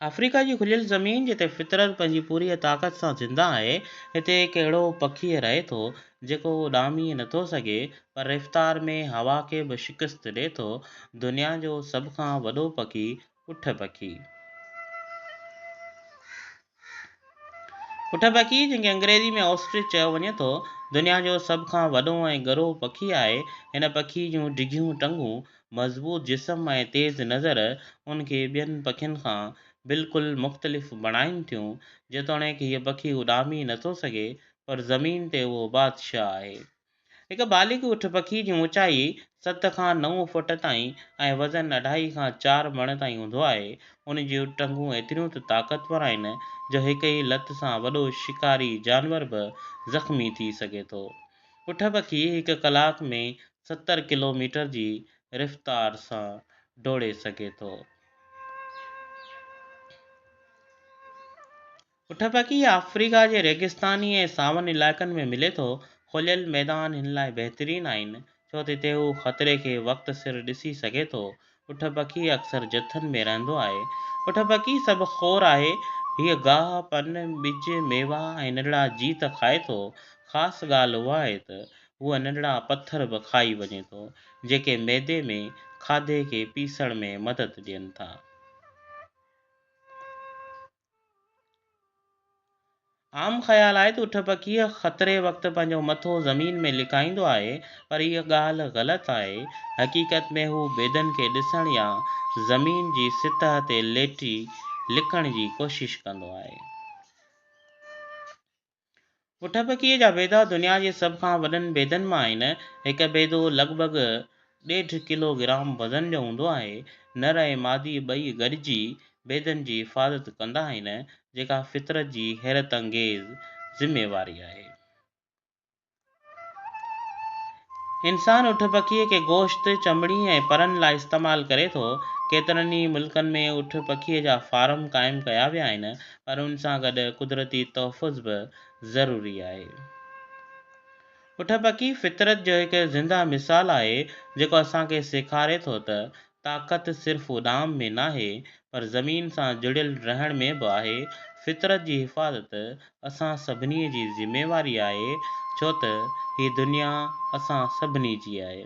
Africa جي کليل زمين جتي فطرت پنهنجي پوريء طاقت سان زنده آهي، هتي هڪ اهڙو پکي رهي ٿو، جيڪو اڏامي نٿو سگهي، پر رفتار ۾ هوا کي به شڪست ڏئي ٿو. دنيا جو سڀ کان وڏو پکي اٺ پکي. اٺ پکي، جنهن کي انگريزي ۾ Ostrich چيو وڃي ٿو، دنيا جو سڀ کان وڏو ۽ ڳرو پکي آهي. هن پکي جون ڊگهيون ٽنگون، مضبوط جسم ۽ تيز نظر ان کي ٻين پکين کان بلڪل مختلف بڻائين ٿيون. جيتوڻيڪ هيء پکي اڏامي نٿو سگهي، پر زمين تي اهو بادشاهه آهي. هڪ بالغ اٺ پکي جي اوچائي 7 کان 9 فوٽ تائين ۽ وزن اڍائي کان 4 مڻ تائين هوندو آهي. ان جون ٽنگون ايتريون ته طاقتور آهن جو هڪ ئي لت سان وڏو شڪاري جانور به زخمي ٿي سگهي ٿو. اٺ پکي هڪ ڪلاڪ ۾ 70 ڪلو ميٽر جي رفتار سان ڊوڙي سگهي ٿو. اٺ پکي آفريڪا جي ريگستاني ۽ ساون علائقن ۾ ملي ٿو. کليل ميدان هن لاء بهترين آهن، ڇو ته هتي هو خطري کي وقت سر ڏسي سگهي ٿو. اٺ پکي اڪثر جٿن ۾ رهندو آهي. اٺ پکي سڀ خور آهي. هيء گاهه، پن، ٻج، ميوا ۽ ننڍڙا جيت کائي ٿو. خاص ڳالهه اها آهي ته هو ننڍڙا پٿر به کائي وڃي ٿو، جيڪي معدي ۾ کاڌي کي پيسڻ ۾ مدد ڏين ٿا. عام خيال آهي ته اٺ پکيء خطري وقت پنهنجو مٿو زمين ۾ لڪائيندو آهي، پر اها ڳالهه غلط آهي. حقيقت ۾ هو بيدن کي ڏسڻ يا زمين جي سطح تي ليٽي لڪڻ جي ڪوشش ڪندو آهي. اٺ پکيء جا بيدا دنيا جي سڀ کان وڏن بيدن مان آهن. هڪ بيدو لڳ ڀڳ ڏيڍ ڪلو گرام وزن جو هوندو آهي. نر ۽ مادي ٻئي گڏجي بيدن جي حفاظت ڪندا آهن، جيڪا فطرت جي حيرت انگيز ذميواري آهي. انسان اٺ پکيء کي گوشت، چمڙي ۽ پرن لاء استعمال ڪري ٿو. ڪيترن ئي ملڪن ۾ اٺ پکيء جا فارم قائم ڪيا ويا آهن، پر ان سان گڏ قدرتي تحفظ به ضروري آهي. اٺ پکي فطرت جو هڪ زنده مثال آهي، جيڪو اسان کي سيکاري ٿو ته طاقت صرف اڏام ۾ ناهي، پر زمين سان جڙيل رهڻ ۾ به آهي. فطرت جي حفاظت اسان سڀني جي ذميواري آهي، ڇو ته هي دنيا اسان سڀني جي آهي.